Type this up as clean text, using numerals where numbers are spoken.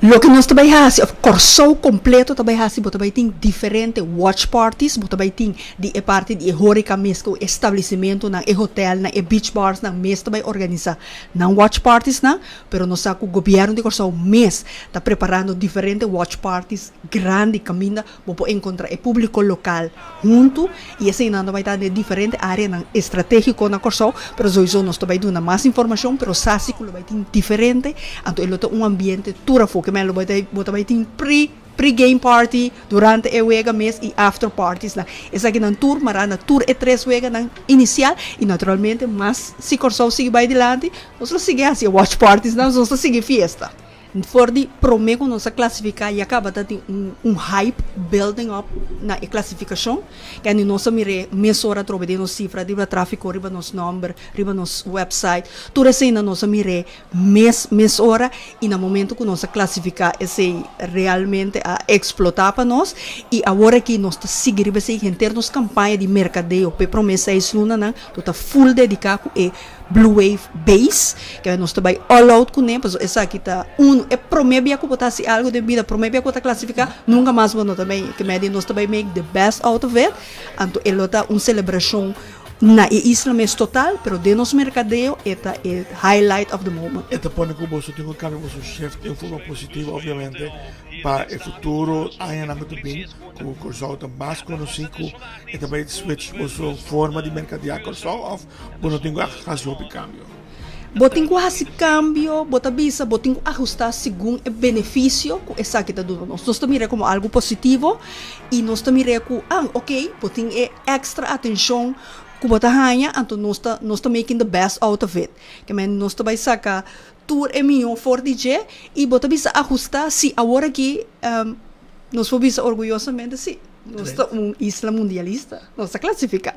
Loke nos ta bai hasi, òf Kòrsou kompleto ta bai hasi, bo ta bai tin diferente watch parties, bo ta bai tin di e parti di e horeca mes ku establesimentunan, e hotelnan, e beach barsnan mes ta bai organisá nan watch partiesnan, pero nos sa ku gobièrnu di Kòrsou mes ta preparando diferente watch parties grandi kaminda bo por enkontrá e públiko lokal huntu i eseinan ta bai ta den diferente áreanan estratégiko na Kòrsou, pero souiso nos ta bai duna mas informashon, pero sa si ku lo bai tin diferente, anto e lo ta un ambiente tur afó, ke men lo bai ta bo ta bai tin pre pre-game party, durante e wega mes i after partiesnan. Esakinan tur mará na tur e tres weganan inisial i naturalmente mas si Kòrsou sigui bai dilanti, nos lo sigui hasi e watch partiesnan, nos ta sigui fiesta. For di promé ku nos a klasifiká ya kaba ta tin un hype building up na e klasifikashon. Kende nos a mir'é mesora atrobe den nos sifra riba tráfiko, riba nos nòmber, riba nos website. Tur eseinan nos a mir'é mes mesora i na momento ku nos a klasifiká esei realmente a eksplotá pa nos. I awor aki nos ta sigui riba esei henter nos kampaña di merkadeo p'e promé 6 lunanan lo ta full dediká ku e Blue Wave Base, ku nos ta bai all out kuné, pasobra esaki ta un e promé bia ku bo ta hasi algu den bida, promé bia ku bo ta klasifiká, nunka mas bo no ta bai, ke men nos ta bai make the best out of it, anto e lo ta un selebrashon na e isla mes total, pero den nos merkadeo e ta e highlight of the moment. E ta pone ku boso tin ku kambia boso shift den forma positivo, obviamente, pa e futuro añanan ku ta bin, ku Kòrsou ta mas konosí, ku e ta bai switch boso forma di merkadeá Kòrsou òf bo no tin ku hasi hopi kambio? Bo tin ku hasi kambio, bo ta bisa, bo tin ku ahustá segun e benefisio ku esaki ta duna nos. Nos ta mira komo algu positivo i nos ta mira ku, ah, ok, bo tin e extra atenshon ku bo ta haña, anto nos ta making the best out of it. Ke men nos ta bai saka tur e mihó for di dje i bo ta bisa ahustá si awor aki nos por bisa orguyosamente si, nos ta un isla mundialista, nos ta klasifiká.